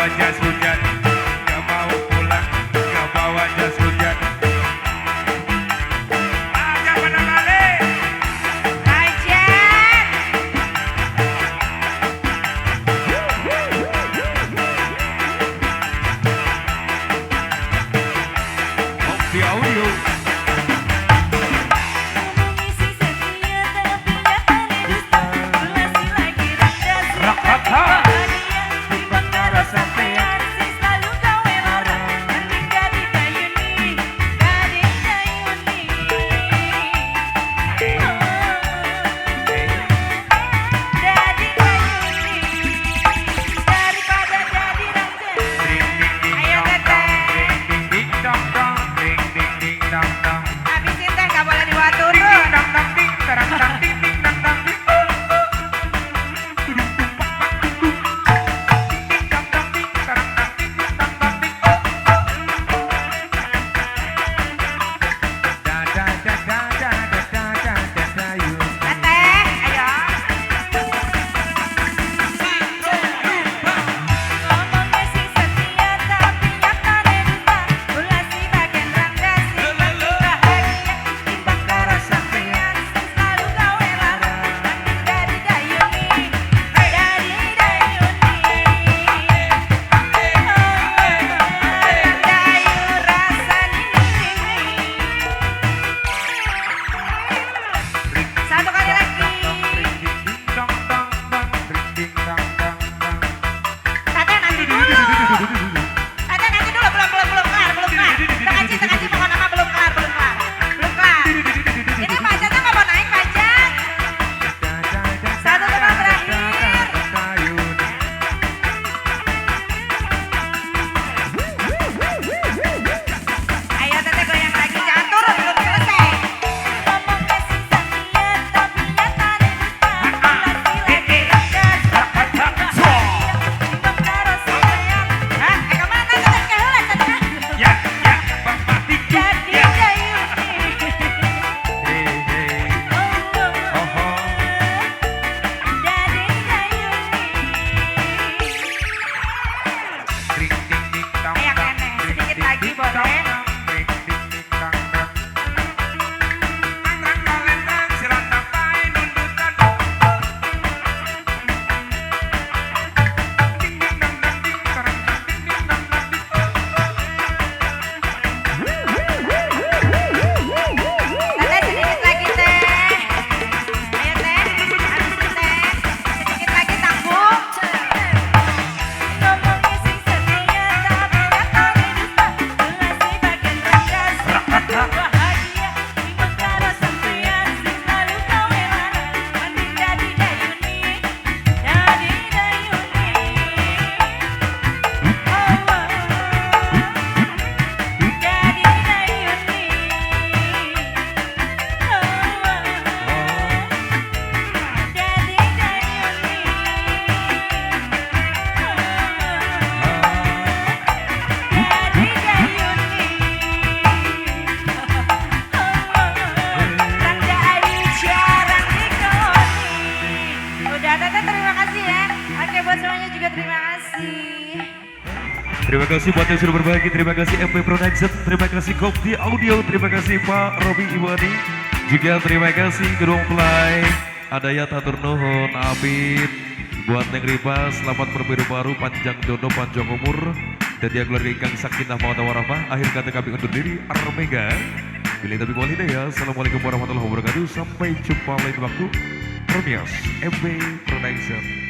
bawa jas hujan, gak mau pulang, gak bawa jas hujan. Aja pada balik. Pajak. Kopi Audio. Terima kasih buat yang sudah berbagi, terima kasih MP Production, terima kasih Kopi Audio, terima kasih Pak Robi Iwani, juga terima kasih Gedung Play, Adaya Tatur Nuhun, Abid, buat Neng Ripa, selamat berbiru baru, panjang jodoh, panjang umur, dan dia keluarga ingkang sakinah mawaddah warahmah. Akhir kata kami undur diri, Armega, pilih tapi kualita ya. Assalamualaikum warahmatullahi wabarakatuh, sampai jumpa lain waktu. Romios, MP Production.